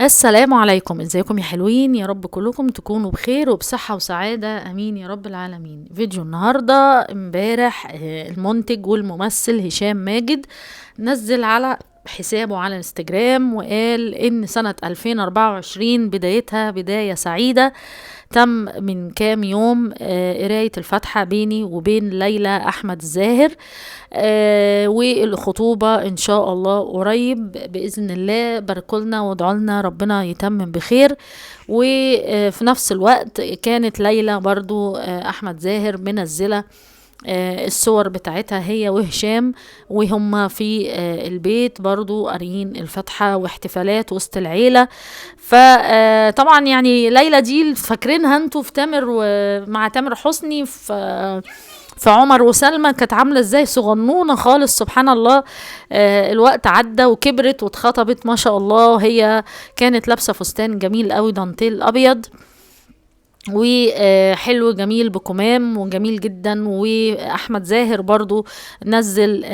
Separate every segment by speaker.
Speaker 1: السلام عليكم، ازيكم يا حلوين؟ يا رب كلكم تكونوا بخير وبصحة وسعادة، امين يا رب العالمين. فيديو النهاردة، امبارح المنتج والممثل هشام ماجد نزل على حسابه على الانستجرام وقال ان سنة 2024 بدايتها بداية سعيدة. تم من كام يوم قراية الفاتحة بيني وبين ليلى احمد الزاهر، والخطوبة ان شاء الله قريب بإذن الله. باركولنا وادعولنا ربنا يتمم بخير. وفي نفس الوقت كانت ليلى برضو احمد زاهر منزلة الصور بتاعتها هي وهشام وهم في البيت، برضو قاريين الفاتحة واحتفالات وسط العيلة. فطبعا ليلى دي فاكرينها انتوا في تامر ومع تامر حسني في عمر وسلمى، كانت عاملة ازاي صغنونة خالص، سبحان الله. الوقت عدى وكبرت واتخطبت ما شاء الله. هي كانت لابسة فستان جميل قوي دانتيل ابيض وحلو جميل بكمام وجميل جدا. واحمد زاهر برضو نزل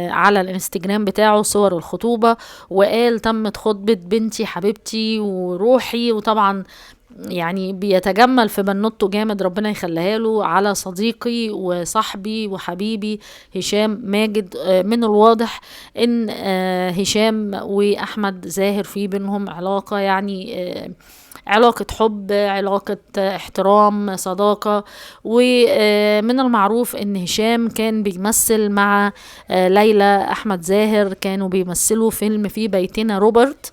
Speaker 1: على الانستجرام بتاعه صور الخطوبة وقال تمت خطبة بنتي حبيبتي وروحي، وطبعا بيتجمل في بنوته جامد، ربنا يخليها له، على صديقي وصاحبي وحبيبي هشام ماجد. من الواضح ان هشام واحمد زاهر في بينهم علاقة، علاقة حب، علاقة احترام، صداقة. ومن المعروف ان هشام كان بيمثل مع ليلى احمد زاهر، كانوا بيمثلوا فيلم في بيتنا روبرت.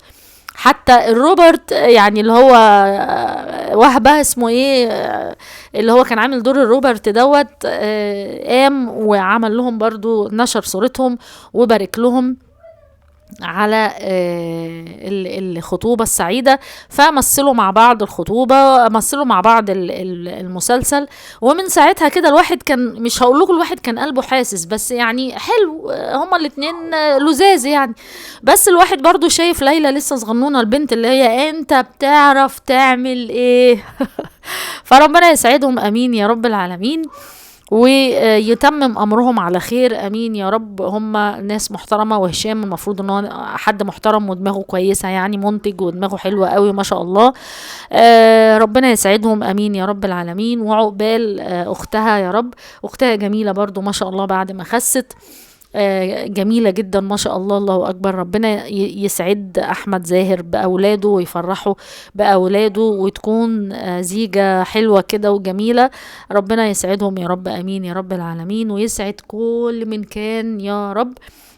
Speaker 1: حتى الروبرت اللي هو وهبة اسمه ايه، اللي هو كان عامل دور الروبرت دوت، قام وعمل لهم برضو، نشر صورتهم وبارك لهم على الخطوبة السعيدة. فمثلوا مع بعض الخطوبة، مثلوا مع بعض المسلسل. ومن ساعتها كده الواحد كان، مش هقول لكم الواحد كان قلبه حاسس، بس حلو، هما الاتنين لزاز بس الواحد برضو شايف ليلى لسه صغنونة، البنت اللي هي انت بتعرف تعمل ايه. فربنا يسعدهم امين يا رب العالمين، ويتمم امرهم على خير امين يا رب. هم ناس محترمه، وهشام المفروض ان هو حد محترم ودماغه كويسه، منتج ودماغه حلوه قوي ما شاء الله. ربنا يسعدهم امين يا رب العالمين، وعقبال اختها يا رب. اختها جميله برضو ما شاء الله، بعد ما خست جميلة جدا ما شاء الله، الله أكبر. ربنا يسعد أحمد زاهر بأولاده ويفرحه بأولاده، وتكون زيجة حلوة كده وجميلة. ربنا يسعدهم يا رب أمين يا رب العالمين، ويسعد كل من كان يا رب.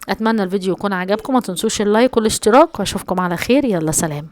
Speaker 1: أتمنى الفيديو يكون عجبكم، ما تنسوش اللايك والاشتراك، وأشوفكم على خير. يلا سلام.